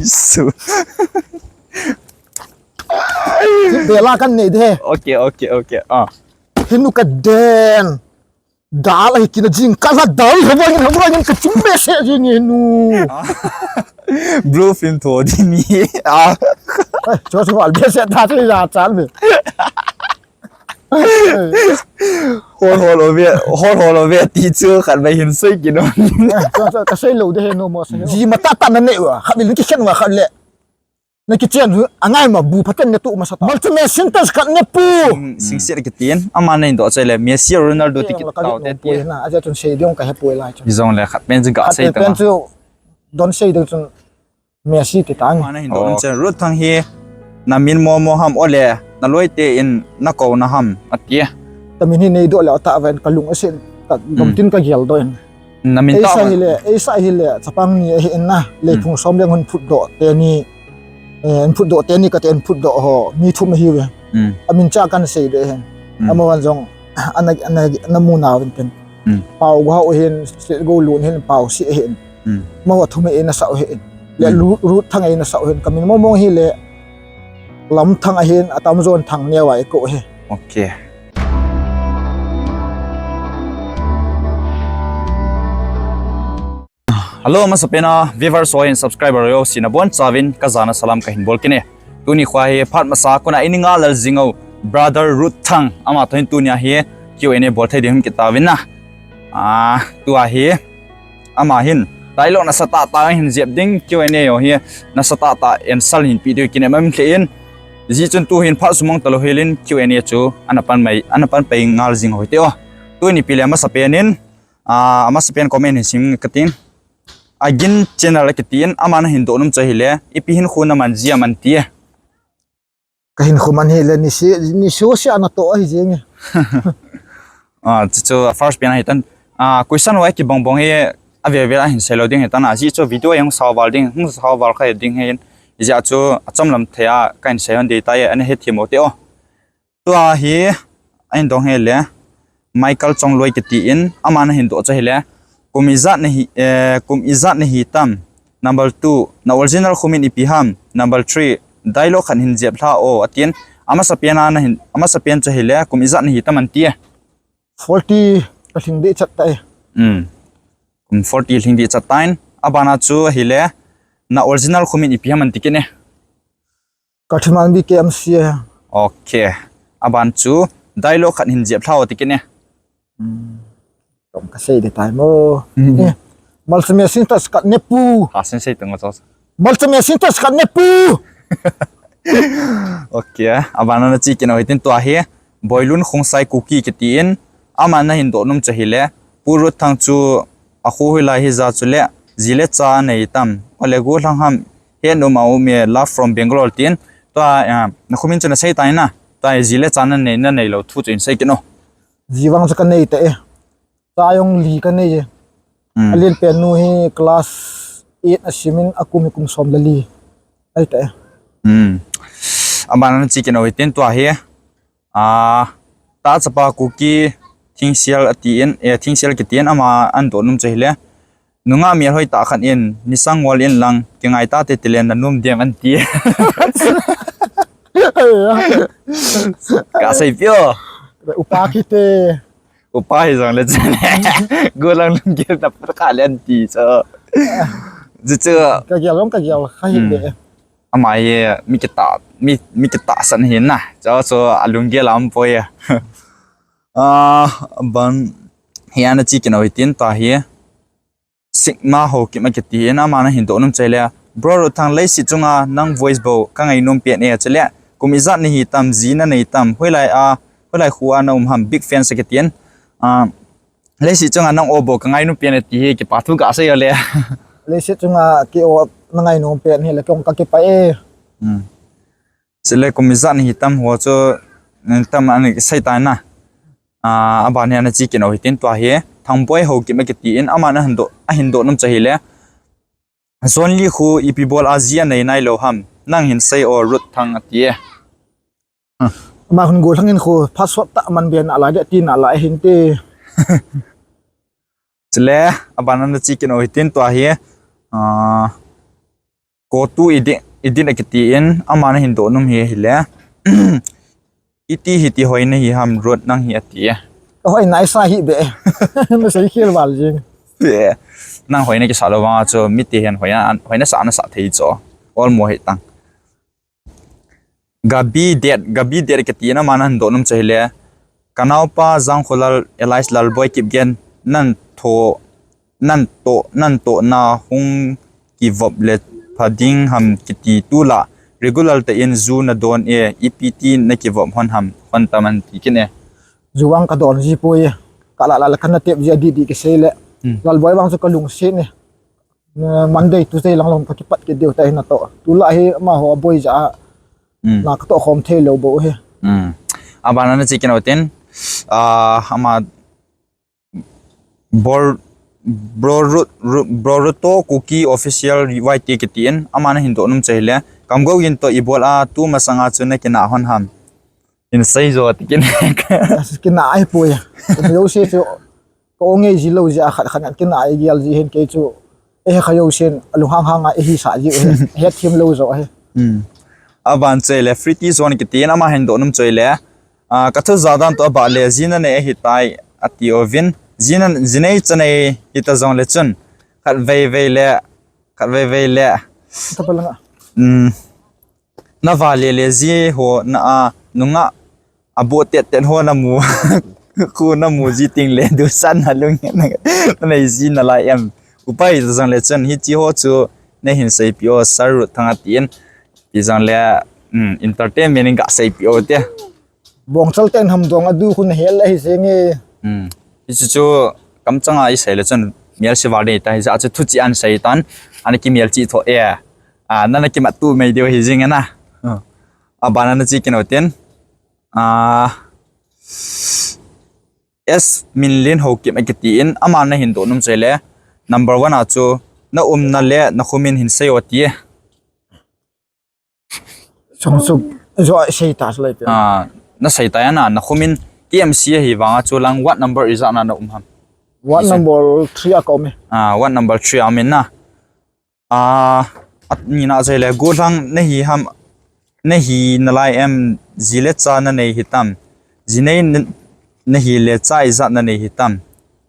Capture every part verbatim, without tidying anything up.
Su. Bela kan nei de. Okay, okay, okay. Ah. Hinu ka den. Dal ahi kina jing ka la dal ha bangin ha bangin ka chim be se jing hinu. Blue film tho di ni. Ah. Cho cho al be se ta se ya chal be. Hol hol ove, hol hol ove ti chu khat mai hin sei kino. Ka sei lo de he no mo sei. Ji ma ta ta na ne wa, khat din ki khen wa khat le. Na ki chen hu, angai ma bu phaten ne tu ma sa ta. Multi machine test khat ne pu. Singset kitin, ama na hin do chai le Messi Ronaldo ti kit tau te ti. Na, aja chun sei diong ka he poi lai chun. Jong le khat pen chu ka sei ta. Pen chu don sei ding chun. Messi ti tang. Mana hin do chen Ruth Thang hi na min mo mo ham ole na loi te in na ko na ham ati. Ta min hi nei do le ta ven ka lung asin ka gom tin ka gel do in. Na min ta sa hi le, ei sa hi le chapang ni ahi in na le phung som leng hun phut do te ni. Eh, hun phut do te ni ka te hun phut do ho mi thum hi ve. A min cha kan sei de hen. Ama wan jong ana ana na mu na ven pen. Pau go hin se go lun hin pau si hin. Mo thum e na sau hin. Le Ruth Thang e na sau hin. Ka min mo mong hi le Lam Thang ahin, atam jon Thang neo a i ko hi. Okay. Hello, masapen a viewers ho hin subscriber ho jouse na bon chauvin ka jana salam ka hin bol kine. Tuni khua hi phat masa kona i ni nga lal jing u brother Ruth Thang ama toh hin tunia hi Q and A bol thei ding hung kit tauvin na. Ah, tua hi ama hin dialogue nasa tah tah hin jep ding Q and A ho hi nasa tah tah answer hin pe ding kinem em lheh in. Ji chun tu hin phat sumang talou hilin Q and A chu ana pan mai, ana pan pai ngal jing hoi te o. Tuni pi le masapen in, ah, masapen comment hin sim ka tin. Agin channel a kitin, ama na hin doh nom chu ahile, ipi hin khu na man ji a man ti e. Ka hin khu man hi le ni si, ni su si ana to ahi jing e. Ah, chu chu first pen ahi tan. Ah, question ho kibang bang hi a vel vel a hin sei lou ding ahi tan. Ah, ji chu video a hung sao val ding, hung sao val kha ding ahi. Ijeh chu a chom lam thei a ka hin sei hon ding tai, ana he thim u te o. Tua hi, a hin dong hi le, Michael Chongloi kiti in, ama na hin doh chu ahile, kum ijat na hi, eh, kum ijat na hi tam, number two, na original khu min ipi ham, number three, dialogue khat hin jep lha o, atin, amasapen a na hin, amasapen chu ahile, kum ijat na hi tam an ti e. Forty ka lhing ding chat ta e. Hmm. Kum forty lhing ding chat ta in, abana chu ahile, na original khu min ipi ham an ti kit e. Kathmandu K M C a. Okay. Aban chu dialogue khat hin jep lha o ti kit e. Hmm. Tong ka sei ding tai mo. Hmm. Eh, Malsame sin ta skat ne pu. Ha, sin sei tong cho. Malsame sin ta skat ne pu. Okay. Aban na chi kit u hitin tua hi. Boilun Khongsai Kuki kiti in. Ama na hin doh nom chu ahile. Pu Ruth Thang chu a khu hoilai hija chu le. Ji le cha nei tam. Ole gu lhang ham. He num a um e, love from Bangalore tin. Tua, ah, na khu min chu na sei tai na. Tua ji le cha na nei, na nei lou thu chu in sei kit o. Ji vang chu ka nei ta e. Cha jong li ka nei e. Hmm. A lian pen nu hi class eight a sim in a kum hi kum som le li. Ahi ta e. Hmm. Aban na chi kit u hitin tua hi. Ah, ta chapa Kuki Thingsial ati in, eh, Thingsial kiti in ama an doh nom chu ahile. Nungah mel hoi tah khat in, nisang ngol in lang, kingai ta te ti le na nom dem an ti. Ka sei pio. Upa kiti. Upa hi jong le chen. Go lang lunggel na pa ka le an ti chu. Ji chu. Ka gel long ka gel kha hi le. Ama hi mi kitah, mi, mi kitahsan hi na. Chu chu a lunggel a um poi a. Ah, aban hi ana chi kit u hitin tua hi. Sigma Haokip a kiti in ama na hin doh nom chu ahile. Bro Ruth Thang, leiset chunga nang voice bou ka ngai nom pen e chule. Kum ijat na hi tam, ji na nei tam. Hoilai a, hoilai khu a na um ham, big fan sa kiti in. Ah, leiset chunga nang o bou ka ngai nom pen e ti hi kipa thu ka sei o le. Leiset chunga kei o na ngai nom pen hi le kong ka kipa e. Hmm. Chule kum ijat na hi tam ho chu, eh, tam ani sei tai na. Ah, aban hi ana chi kit u hitin tua hi. Thangboi Haokip a kiti in ama na hin doh, a hin doh nom chu ahile. John Lee khu ipi bol a ji a nei nai lou ham. Nang hin sei o Ruth Thang ati e. Ama khun gol thang in khu phat sot ta man be na lai de ti na lai hin te. Chule, aban ana chi kit u hitin tua hi. Ah, Kotu Idin, Idin akiti in, aman ahin doh nom hi ahile. Iti hiti hoina hi ham Ruth nang hi ati e. Hoina isa hi be. Nasei khel val jing. Be. Nang hoina kisa lou vang a chu mite hin hoina, hoina sa na sa thei chu. Olmo hi tang. Gabi Det, Gabi Det kati na aman ahin doh nom chu ahile. Kanaopa Jangkholal alias Lalboi Kipgen nan tho, nan toh, nan toh na hung kivop le pha ding ham kiti tulai regular tah in ju nadon e, ipi ti nakivop hon ham, hon tam an ti kit e. Ju vang kadon ji poi, ka lah lah le kana tep ji adih dih kisei le. Hmm. Lalboi vang chu kalungset e. Na Monday, Tuesday lang long kakipat kit diu tah hi natoh. Tulai hi amaho aboi ja a. Hmm. Na katoh khom thei lou bou hi. Hmm. Abana nache kit u tin. Ah, ama Bor-, Boruto Kuki Official Y T kiti in, aman ahin doh nom chu ahile. Kamgou in toh ibol a, tu masanga chu nakinah hon ham. Hin sei jo ti kit e. Kinah ahi poi. Jouse chu ka ong e ji lou ji a khat khat kinah e gel ji hin kei chu. E he kha jousen, alunghang hang a, e hi sa ji, e he, het thim lou jo he. Hmm. Aban chu ahile, Pretty Zone kiti in, aman ahin doh nom chu ahile. Ah, ka thu ja dan toh abah le, ji nanei ahitai, ati uvin. Ji na, ji nei cha nei hita jong le chun. Khat vei vei le, khat vei vei le. Tapa langa. Hmm. Na vale le ji ho na a, nungah aboh tet tet ho namu, khu namu ji ting le, dusan na lung na, nanei ji nalai em. Upai jong le chun, hichi ho chu, nahin seipi o, Sir Ruthang ati in, pi jong le, hmm, entertainment in gaseipi o te. Bongchal ten ham dong adu khu nahel ahi jeng e. Hmm. Hichu chu, kamchang a isei le chun, mial sival dei ta, hijeh a chu thuchih ahin sei tan, ana kimial chih tho e. Ah, nana kimat tu mei diu hi jing e na. Hmm. Abana nache kit u tin. Ah, S Minlin Haokip akiti in, aman ahin doh nom chu ahile. Number one a chu, na umna le na khumin hin sei o ti e. Chong chu, jo sei ta chu lai pe. Ah, nasei ta ya na, na khumin T M C ahi vang a chu lang ward number ijat na na um ham. Ward number three a ka um e. Ah, ward number three a um in na. Ah, anina chu ahile, gollhang nahi ham, nahi nalai em, ji le cha nanei hitam, ji nei n-, nahi le cha ijat nanei hitam,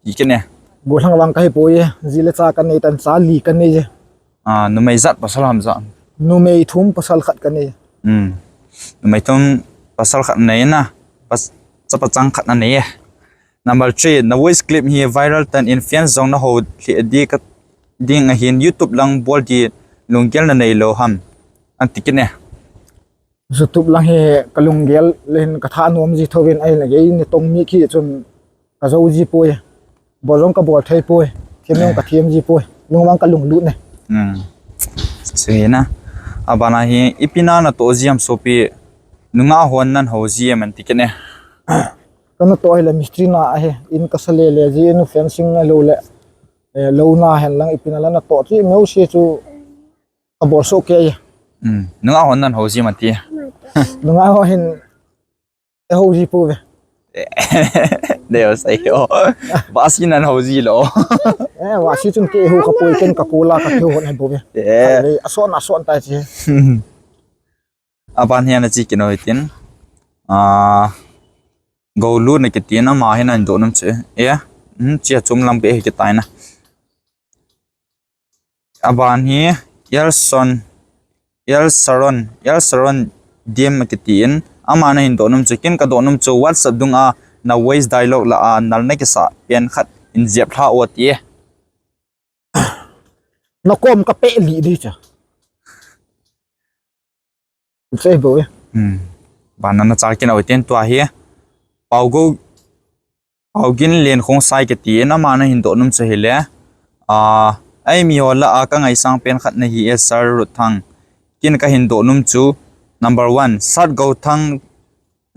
ti kit e. Gollhang vang kahi poi e, ji le cha kanei tan, cha li kanei e. Ah, numei jat pasal ham jat? Numei thum pasal khat kanei. Hmm. Numei thum pasal khat nei na, pas-, chapa chang khat nanei e. Number three, na voice clip hi viral tan in fans jong naho lheh di ka, ding ahin YouTube lang bol di lunggel nanei lou ham. An ti kit e. YouTube lang hi ka lunggel le hin ka thanom ji thouvin ahile gei ni tong mi khi chun ka jou ji poi. Bol jong ka bol thei poi. Them jong ka them ji poi. Lungvang ka lunglut e. Hmm. Chu hi na. Abana hi ipi na natoh ji ham sopi, nungah hon nan ho ji ham an ti kit e. Ka natoh ahile mistri na ahi, in ka sa le le ji, in fencing a lou le, eh, lou na hen lang ipi na la natoh chu, meu se chu ka bol soh kei. Hmm, nungah hon nan ho ji ham ati. Nungah ho hin, eh, ho ji pouve. Dei o sei o. Vahsi nan ho ji lou. Eh, vahsi chun kei ho kha poi, ken ka kol a ka kihon ahi bouve. Eh. Ahile, ason, ason tai chi. Aban hi ana che kit u hitin. Ah, Golu na kiti na ama hin ahin doh nom chu. Eh, hmm, chia chom lam ke hi kitai na. Aban hi Elson, Elsaron, Elsaron Dim kiti in. Aman ahin doh nom chu, ken ka doh nom chu WhatsApp dung a na voice dialogue la a nal na kisa pen khat in jep lha o ti e. Na kom ka pe li di cha. Sei bou e. Hmm. Bana nache kit u hitin tua hi. Paugou, Paugin Len Khongsai kiti in aman ahin doh nom chu ahile. Ah, ei mi ho lah a ka ngaisang pen khat nahi e Sir Ruthang. Ken kahin doh nom chu number one, Sat Gouthang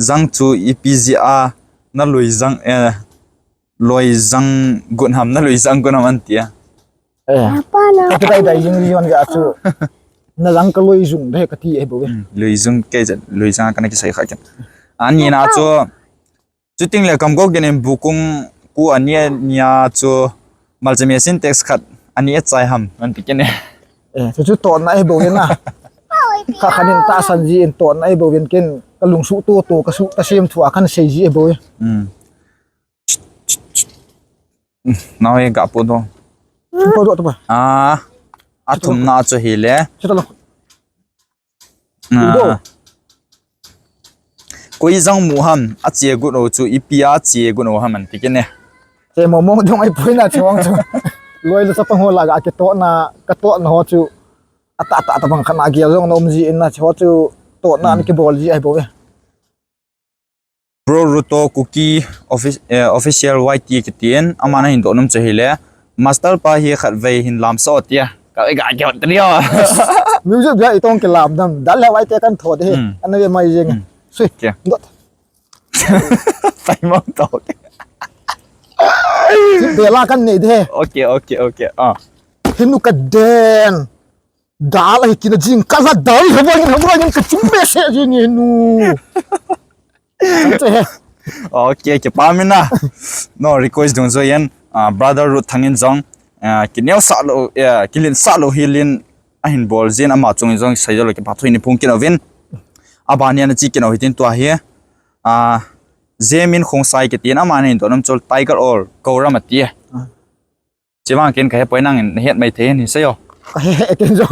jang chu ipi jeh a na lui jang, eh, lui jang gun ham, na lui jang gun ham an ti a. Eh. Ka dai dai jing ji hon ga chu. Na jang ka lui jung de kati e bou e. Hmm, lui jung kei je, lui jang kana kisei kha ken. Anina chu, chuting le Kamgou Gen in Bukung ku ani nia chu Malchame Sintex khat ani e chai ham, an ti ken e. Eh, chu chu totna ahi bou in a. Kha khan in tahsan ji in totna ahi bou in ken ka lungsuh to to ka suh ta sem thu a kan sei ji ahi bou e. Hmm. Nau e ga po do. Po do to pa. Ah, a thumna chu hi le. Chu to lo. Ah. Ido. Koi jang mu ham, a che gu no chu, ipi a che gu no ham an ti kine. Che mo mo dong ai poi na che wang chu. Loi le chapang ho la ga ke to na, ka to na ho chu. A ta ta ta bang khana ge jong na um ji in na che ho chu to na an ki bol ji ai bo ve. Bro Ruto Kuki office, eh, official Y T kitin, amana hin doh nom chu hile, Master pa hi khat vei hin lam so tia. Ka ga ke hot rio. Music bia itong ke lam dam. Dal le Y T kan tho de. Hmm. Ana ve mai jeng. Hmm. Sui. Ke. Dot. Tai mo to. Bela kan nei de. Okay, okay, okay. Ah. Hinu ka den. Dal ahi kina jing ka la dal hawang hawang ka chim be se jing hinu. Che he. Okay, kipa mina. No request dung jo yen, ah, brother Ruth Thangin jong, ah, kineo sa lo, eh, kilin sa lo hilin ahin bol jin ama chung jong sai lo kipa thu ni phung kino vin. Abani ana chi kino hitin tua hi. Ah, Jemin Khongsai kitin ama nin to nam chol Tiger All Koram ati. Ah. Chivang ken ka he poi nang in het mai thei ni sei o. Ka he, he ken jo.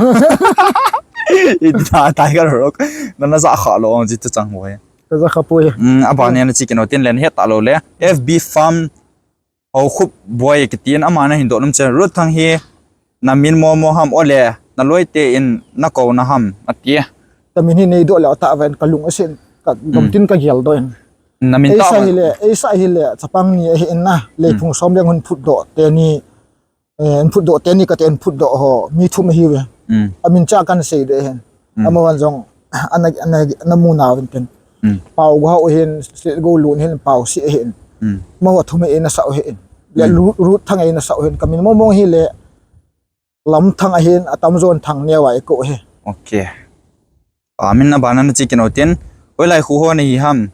Ita Tiger Rock. Na na za kha lo ang ji tu chang hoi. Ka za kha poi. Mm, abani ana chi kino tin len het ta lo le. F B farm ho khup boy kitin amana hin doh nom chen Ruth Thang hi na min mo mo ham ole na loi te in na ko na ham ati. Ka min hi nei doh le ta ven ka lung asin ka gam tin ka gel doh in. Na min ta. Ei sa hile, ei sa hile chapang ni ahi in na. Lei phung som leng hun phut doh te ni. Eh, an phut doh teni ka te an phut doh ho, mi thum ahi ve. Mm. Amin cha kan sei de hen. Mm. Ama wan jong, ana, ana, ana mu na ven pen. Mm. Pau go ho hin, se go lun hin, pau si hin. Mm. Ma ho thum e na sa hin. Le Ruth, Ruth Thang e na sa hin. Ka min mo mo hi le, Lam Thang ahin, atam jon Thang neo a ko he. Okay. Amin abana na chi kino tin, hoilai khu ho nei ham.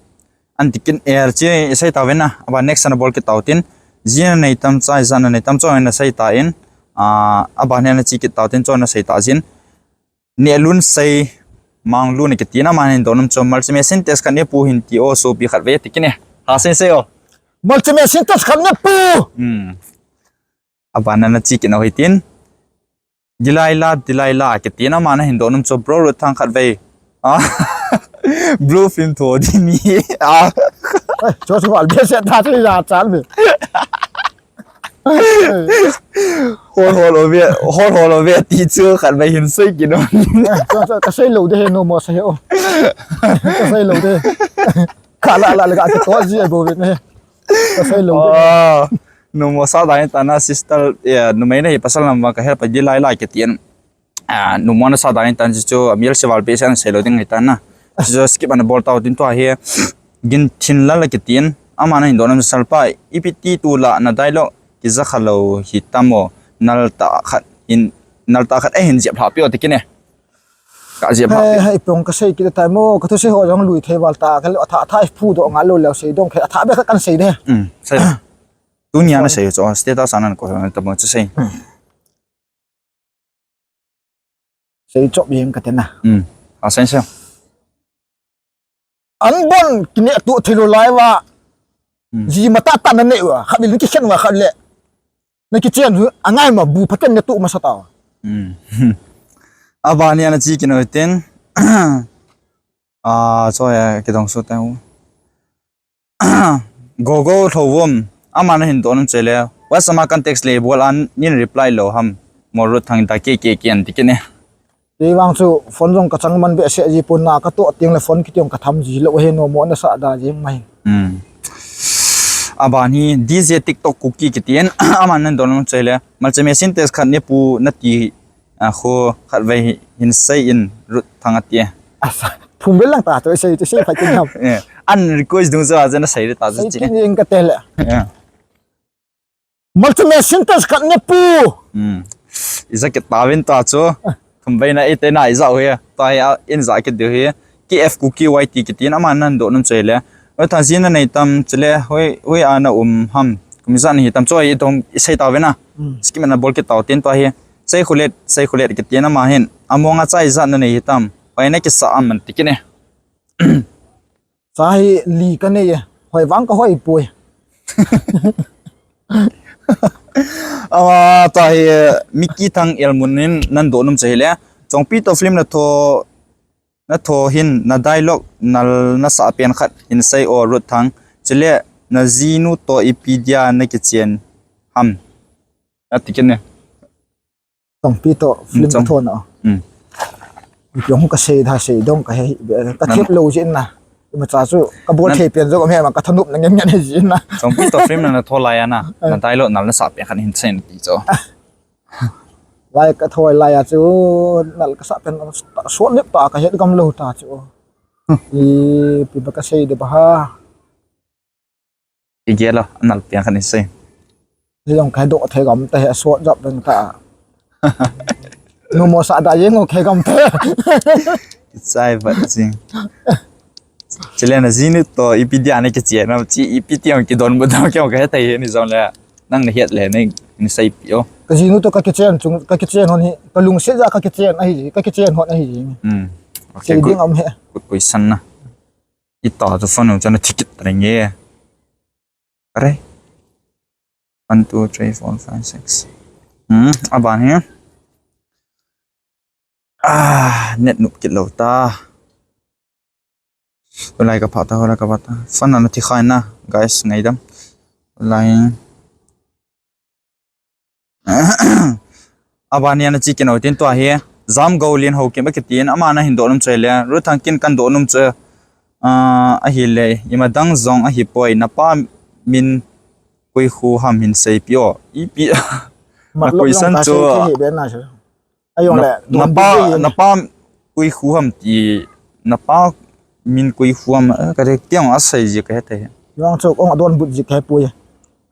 An tikin er chi isai ta vena, aba next ana bol kit tau tin, jina nei tam cha, jana nei tam chon na sai ta in, a, aba ne na chi kit tau tin chon na sai ta jin. Ne lun sai, mang lun kitina man hin donum chon mal chime sin test kan ne pu hin ti o so pi khat ve tikin e. Ha sin sai o. Mal chime sin test kan ne pu. Hmm. Abana na chi kino hitin. Delilah, Delilah, kitina mana hin donum cho bro Ruth Thang khat vei. Ah. Blue film tho di ni. Ah. Cho cho al be se ta chu ya chan be. Hol hol ove, hol hol ove ti chu khat vei hin sei kino. Cho cho ka sei lo de he no mo sei o. Ka sei lo de. Ka la la la ka to ji ai bo ne. Ka sei lo de. Ah. Numo sa dang tan na sister, eh, numei na hi pasal nam vang ka help di lai lai ke tian. Ah, numo na sa dang tan chu amil se val pe san sei lo ding tan na. Chu skip ana bol tau tin tua hi gin thin la la ke tian. Ama na hin donam sal pa ipi ti tu la na dai lo ki za kha lo hi tamo nal ta khat in nal ta khat e hin jep ha pi o te kine. Ka jep ha pi. Hei, hei, pong ka sei ki ta mo ka thu sei ho jong lui thei val ta ka lo tha tha phu do nga lo le sei dong khe tha be ka kan sei de. Um, sei. Tunia na sei cho, status anan ko ta mo chu sei. Sei chop yin ka tena. Hmm. A sei sei. An bon kine tu thilo lai wa. Hmm. Ji mata ta na ne wa, kha bil ki khen wa kha le. Na ki chen hu, angai ma bu phaten ne tu ma sa ta wa. Hmm. Abani ana chi kino ten. Ah, so ya ki dong so ta hu. Gogo Thouvom, ama na hin to nam chele. Wa sama kan text le bol an nin reply lo ham. Mo Ruth Thang ta ke ke ke an ti ke ne. Kei vang chu phone jong ka chang man be se ji pon na ka to tiang le phone ki tiang ka tham ji lo he no mo na sa da ji mai. Hmm. Abani D J TikTok Kuki kiti en ama na hin to nam chele. Mal cheme sin text khat ne pu na ti A khu khat vei hin sei in Ruth Thang ati. Asa, phung bel lang ta chu sei chu sei phai kin ham. Eh, an request dung chu a jana sei ta chu sei chi. Kin ing ka te le. Eh. Mal cheme sin test khat ne pu. Hmm. Iza ke ta vin ta chu. Thum vei na e te na iza ho ya. Ta ya in za ke de he. K F Kuki Y T kitin ama nan do nam choi le. Oi tha jin na nei tam chule hoi, hoi ana um ham. Kum za ni tam choi i tom i sei ta ve na. Hmm. Skip na bol ke ta tin to he. Seikhulet, Seikhulet kiti na ma hin. Among a cha ijat na nei hitam. Hoi na kisa am man ti kine. Cha hi li ka nei e. Hoi vang ka hoi poi. Ama ta hi, eh, Mickey Thang Elmun in nan do num che hile. Chongpi to film na tho, na tho hin na dialogue nal na sa pen khat hin sei o Ruth Thang. Chule na jinu to ipi dia na kichen ham. Na ti kine. Chongpi to film Chong- ka tho na. Hmm. Ipi hung ka sei da sei dong ka he, ka thep lo jin na. Ima cha chu ka bol thei pen jo ka me ma ka thanop na ngen ngen he jin na. Chongpi to film na tho lai a na. Na dialogue nal na sa pen khat hin sei na ti cho. Lai ka thoi lai a chu nal ka sa pen so lep ta ka het gam lo ta chu. Ipi ba ka sei de ba ha. Igel lo, anal piang khat in sei. Jong ka do thei gam te he sot jap dang ta. Nu mo sa da jeng o khe gam te. Sai vat jing. Chule na jinu to ipi dia na kichen na chi ipi tiang kidon bu dang kya ka he tai ni jong le. Nang na het le ni, ni sei pi o. Ka jinu to ka kichen chung, ka kichen hon hi, ka lungset ja ka kichen ahi, ka kichen hon ahi. Hmm. Okay, sei good. Ding am he. Good question na. Ita tu phone u chana ticket renge. Are. One, two, three, four, five, six. Hmm, aban hi. Ah, net nup kit lo ta. Ulai ka pha ta, ulai ka pha ta. Phone na ti khai na, guys, ngaidam. Ulai. Abani ana chi kino tin tua hi. Jam go lin ho kim ba kitin, ama na hin do num choi le. Ruth Thang kin kan do num choi. Ah, ahi le, ima dang jong ahi poi, na pa min koi khu ham hin sei pi o. Ipi. Na koi san chu. Ayong le, na pa, na pa koi khu ham ti, na pa min koi khu ham, eh, ka re tiang a sei ji ka he te. Yong chu ong don but ji ka he poi.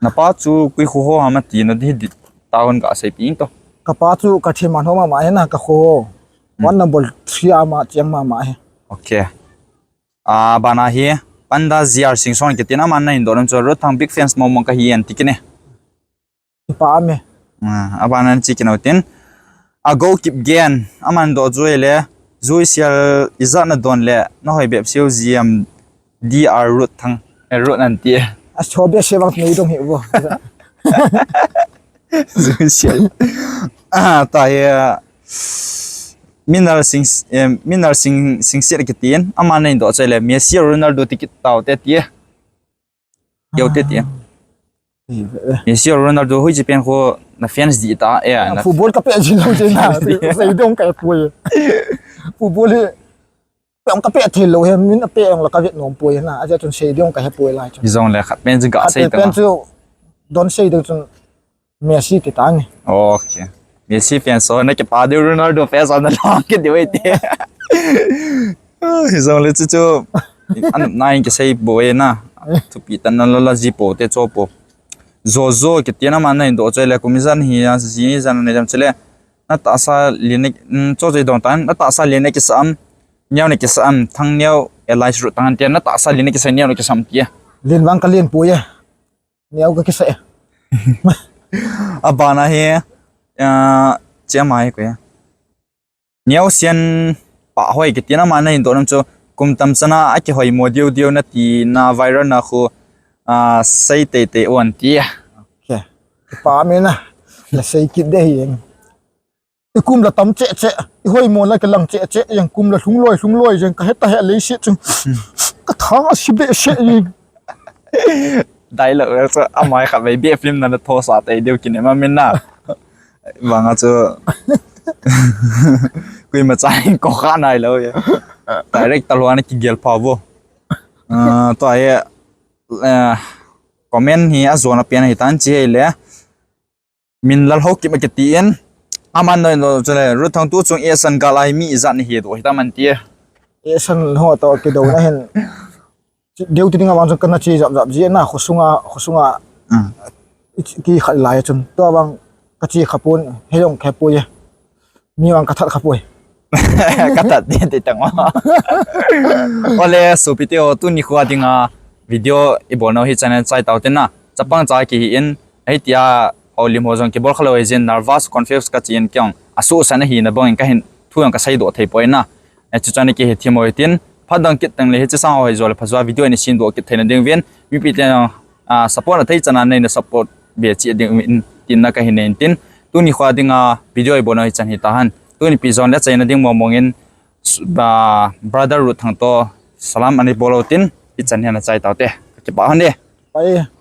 Na pa chu koi khu ho ham ti na di di ta hon ka sei pi to. Ka pa chu ka thi man ho ma ma he na ka khu ho. Hmm. One number three ama chiang ma ma he. Okay. Ah, bana hi Panda J R Singson kitin ama na hin do num chu Ruth Thang big fans mo mo ka hi en ti kine. Ipa me. Ah, abana chi kino tin. A go kip gen. Aman do jui le. Jui sial ijat na don le. Na hoi bep siu G M D R Ruth Thang. Eh, Ruth nan ti. A so be se bang nei dong hi bo. Jui sial. Ah, ta he. Minal Sing, eh, Minal Sing, Sing Siat kitin. Aman na hin do choi le. Messi Ronaldo ti kit tau te ti. Yo te ti. Messi Ronaldo hui chi pen kho na fans di ta e na. Football ka pe jin lo jin na. Sei dong ka poi. Football hi pe ong ka pe thei lo he min pe ong la ka vet nom poi na. Aja chun sei dong ka he poi lai chun. Jong le khat pen jin ka sei ta. Pen chu don sei dong chun Messi ti ta nge. Okay. Messi fans so na ke pa de Ronaldo fans so na la ke de wei te. Hi jong le chu chu. An na in ke sei bo e na. Thupi tan na la la ji po te cho po. Zo zo ke ti na ma na in do choi le kum jan hi a ji ni jan na jam chele. Na ta sa li ne cho choi dong tan na ta sa li ne ke sam. Niau ne ke sam thang niau e lai ru tang te na ta sa li ne ke sa niau ne ke sam ti. Lin wang ka lin pu ye. Niau ka kisa e. Abana hi, ah, chia mai ko ya. Niau sian pa hoi ke tina ma na hin do nam chu kum tam chana a ke hoi mo diu diu na ti na viral na khu, ah, sei tei tei on ti. Okay. Pa me na. La sei kit de hi. I kum la tam che che, i hoi mo la ke lang che che, yang kum la hlung loi, hlung loi, yang ka heta he lei se chu. Ka tha si be se i. Dialogue chu amai kha be be film na na tho sa te deu kine ma min na. Vanga chu. Kui ma cha in ko kha nai lo ye. Direct ta lo ana ki gel pha vo. Ah, to ai, eh, comment hi a zona pen hi tan chi le. Min Lalhokip a kiti in, aman noi lo chule, Ruthang tu chung esan gal ai mi ijat ni hi do hita man ti. Esan ho to kido na hin. Deu ti ding a vang chung kana chi jap jap ji na, khosunga, khosunga. Mm. Ki khat lai chun. To vang ka chi khapun, he jong khe pu ye. Mi vang ka that khapoi. Ka that ti ti tang. Ole, sopi te ho, tuni kho a dinga video i bol nau hi channel chai tau te na. Chapang cha ki hi in, hei tia houlim ho jong kibol khalou hijeh in nervous, confuse kachi in kei jong asuhsat ahina bang in kahin thu jong kaseidoh thei poi na. Eh, chuchan kei hi thim ho hitin, phat dang kit teng le hiche sang ho hi jo le phajo a video in isemdoh kit theina ding uvin, mipi ten jong, ah, support na thei chan a neina support be cheh ding uvin tina kahin nei in tin, tuni kho dinga video ibol nau hichan hitahen. Tuni pi jon le achaina ding mong mong in, s-, ba, brother Ruth Thangto salam ana bol u tin, hichan hi ana chai taute. Kakipah hon e. Pai.